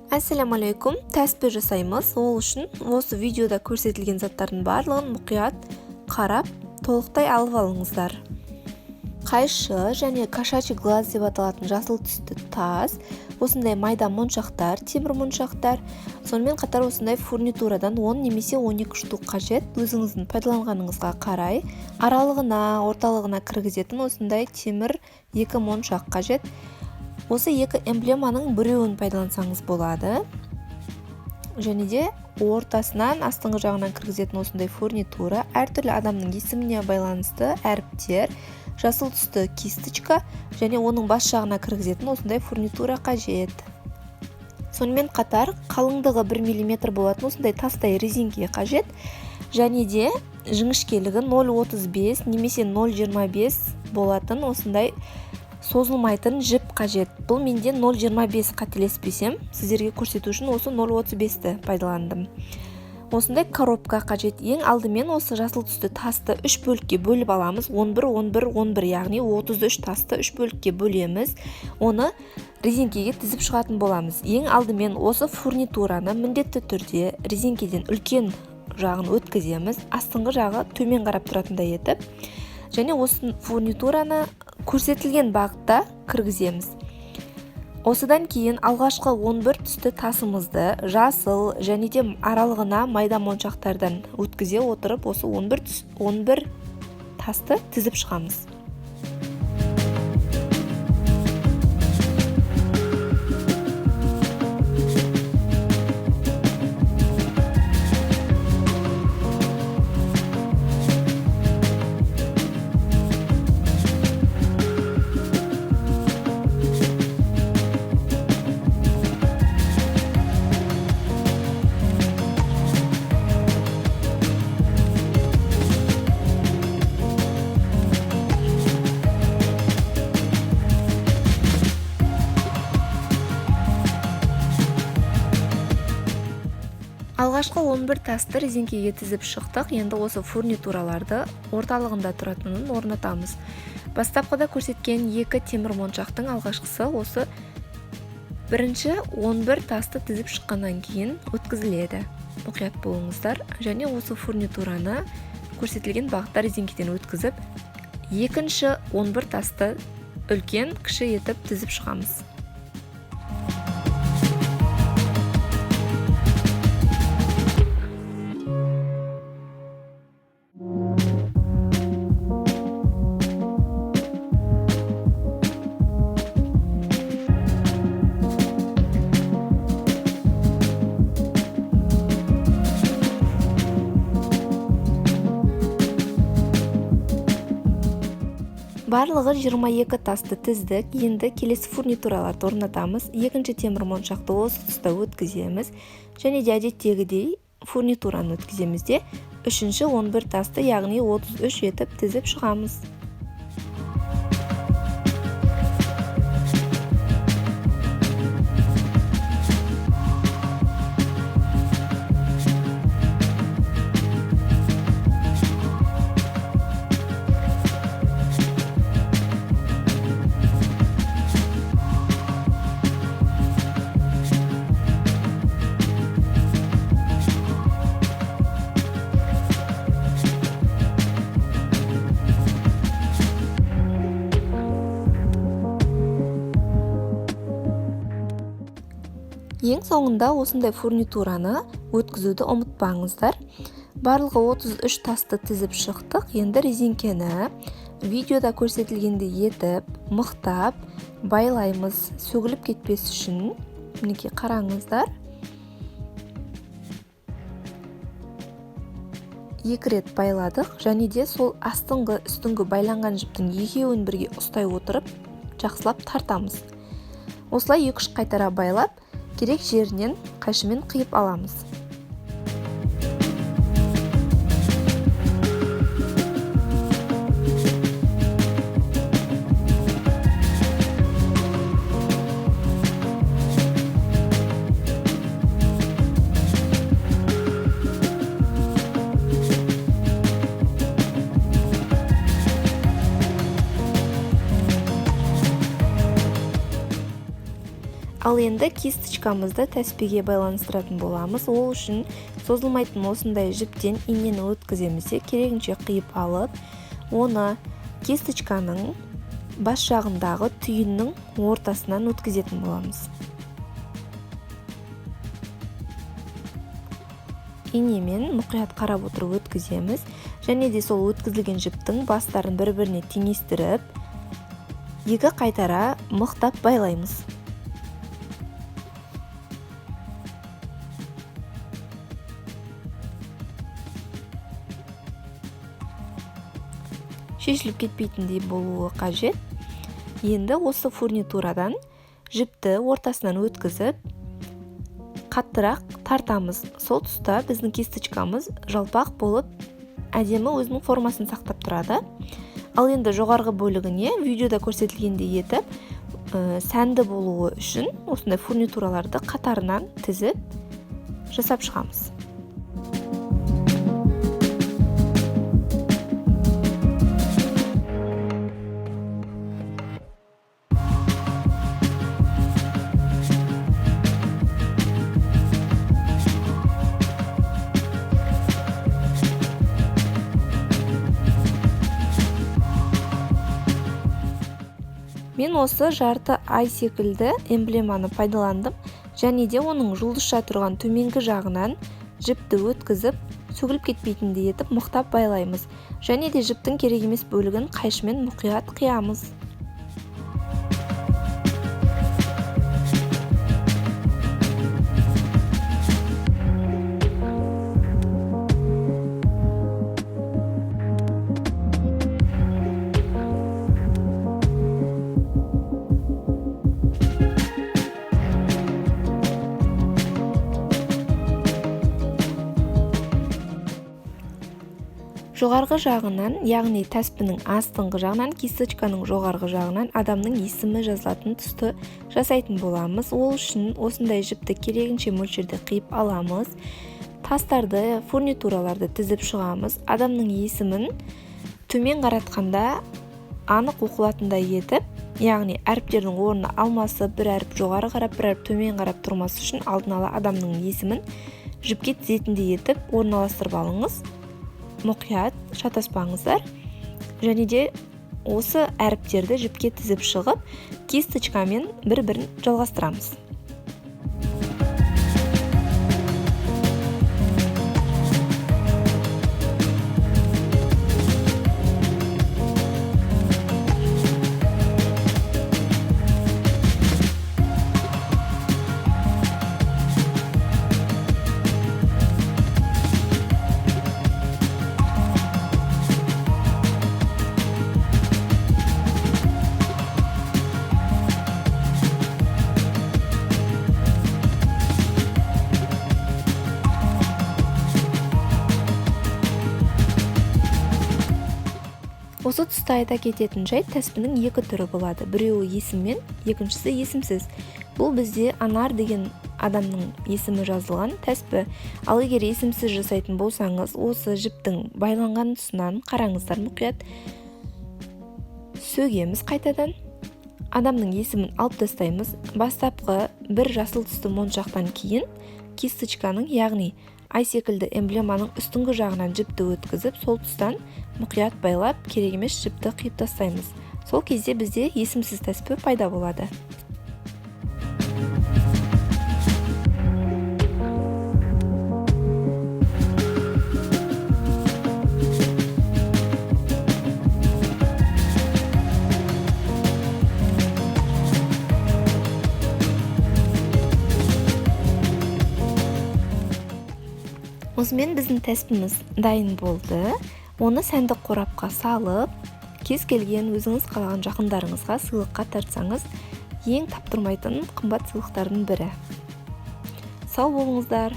Ассаляму алейкум. Тәспі жасаймыз. Ол үшін осы видеода көрсетілген заттардың барлығын мұқият қарап, толықтай алып алыңыздар. Қайшы және кошачий глаз деп аталатын жасыл түсті тас, осындай майда моншақтар, темір моншақтар, сонымен қатар осындай фурнитурадан 10 немесе 12 штук қажет, өзіңіздің пайдаланғаныңызға қарай. Аралығына, орталығына кіргізетін осындай темір екі моншақ қажет. Осы екі эмблеманың біреуін пайдалансаңыз болады. Және де ортасынан, астыңғы жағынан кіргізетін осындай фурнитура, әртүрлі адамның есіміне байланысты әріптер, жасыл түсті кисточка және оның бас жағына кіргізетін осындай фурнитура қажет. Сонымен қатар қалыңдығы 1 миллиметр болатын осындай тастай резинке қажет. Және де жіңішкелігі 0,35 немесе 0,25 болатын осындай созылмайтын жіп қажет. Бұл менде 0,25, қателеспесем, сіздерге көрсету үшін осы 0,35-ті пайдаландым. Осындай коробка қажет. Ең алдымен осы жасыл түсті тасты үш бөлікке бөліп аламыз. 11, 11, 11, яғни 33 тасты үш бөлікке бөлеміз. Оны резинкеге тізіп шығатын боламыз. Ең алдымен осы фурнитураны міндетті түрде резинкеден үлкен жағын өткіземіз, астыңғы жағы төмен қарап тұратындай етіп, және осы фурнитураны көрсетілген бағытта кіргіземіз. Осыдан кейін алғашқы 11 түсті тасымызды жасыл және де аралығына майда моншақтардан өткізе отырып, осы 11 түс, 11 тасты тізіп шығамыз. Алғашқы 11 тасты резеңкеге тізіп шықтық. Енді осы фурнитураларды орталығында тұратынын орнатамыз. Бастапқыда көрсеткен екі темір моншақтың алғашқысы осы бірінші 11 тасты тізіп шыққаннан кейін өткізіледі. Мұқият болыңыздар. Және осы фурнитураны көрсетілген бағытта резеңкеден өткізіп, екінші 11 тасты үлкен кіші етіп тізіп шығамыз. Барлығы 22 тасты тіздік. Енді келесі фурнитураларды орнатамыз. Екінші темір моншақты осы тұста өткіземіз. Және де әдеттегідей фурнитураны өткіземіз де, үшінші 11 тасты, яғни 33 етіп тізіп шығамыз. Ең соңында осындай фурнитураны өткізуді ұмытпаңыздар. Барлығы 33 тасты тізіп шықтық. Енді резеңкені видеода көрсетілгендей етіп мықтап байлаймыз, сөгіліп кетпес үшін. Мінекей, қараңыздар. Екі рет байладық және де сол астыңғы үстіңгі байланған жіптің екеуін бірге ұстай отырып жақсылап тартамыз. Осылай екі-үш қайтара байлап, керек жерінен қайшымен қиып аламыз. Ал енді кисточкамызды тәспеге байланыстыратын боламыз. Ол үшін созылмайтын осындай жіптен инені өткіземіз де, керегінше қиып алып, оны кисточканың бас жағындағы түйіннің ортасынан өткізетін боламыз. Инемен мұқият қарап отырып өткіземіз және де сол өткізілген жіптің бастарын бір-біріне теңестіріп, екі қайтара мықтап байлаймыз. Шешіліп кетпейтіндей болуы қажет. Енді осы фурнитурадан жіпті ортасынан өткізіп, қаттырақ тартамыз. Сол тұста біздің кисточкамыз жалпақ болып, әдемі өзінің формасын сақтап тұрады. Ал енді жоғарғы бөлігіне видеода көрсетілгендей етіп, сәнді болуы үшін осындай фурнитураларды қатарынан тізіп жасап шығамыз. Мен осы жарты ай секілді эмблеманы пайдаландым және де оның жұлдызша тұрған төменгі жағынан жіпті өткізіп, сөгіліп кетпейтіндей етіп мықтап байлаймыз. Және де жіптің керек емес бөлігін қайшымен мұқият қиямыз. Жоғарғы жағынан, яғни тәспінің астыңғы жағынан, кисточканың жоғарғы жағынан адамның есімі жазылатын тұсты жасайтын боламыз. Ол үшін осындай жіпті керегінше мөлшерде қиып аламыз. Тастарды, фурнитураларды тізіп шығамыз. Адамның есімін төмен қаратқанда анық оқылатындай етіп, яғни әріптердің орны алмасып, бір әріп жоғары қарап, бір әріп төмен қарап тұрмас үшін алдын ала адамның есімін жіпке тізетіндей етіп орналастырып алыңыз. Мұқият шатаспаңыздар. Және де осы әріптерді жіпке тізіп шығып, кисточкамен бір-бірін жалғастырамыз. Осы тұста айта кететін жайт, тәспінің екі түрі болады. Біреуі есіммен, екіншісі есімсіз. Бұл бізде Анар деген адамның есімі жазылған тәспі. Ал егер есімсіз жасайтын болсаңыз, осы жіптің байланған тұсынан қараңыздар мұқият. Сөгеміз қайтадан. Адамның есімін алып тастаймыз. Бастапқы бір жасыл түсті моншақтан кейін кисточканың, яғни ай секілді эмблеманың үстіңгі жағынан жіпті өткізіп, сол тұстан мұқият байлап, керек емес жіпті қиып тастаймыз. Сол кезде бізде есімсіз тәспі пайда болады. Осымен біздің тәспіміз дайын болды. Оны сәнді қорапқа салып, кез келген өзіңіз қалаған жақындарыңызға сыйлыққа тартсаңыз, ең таптырмайтын қымбат сыйлықтардың бірі. Сау болыңыздар.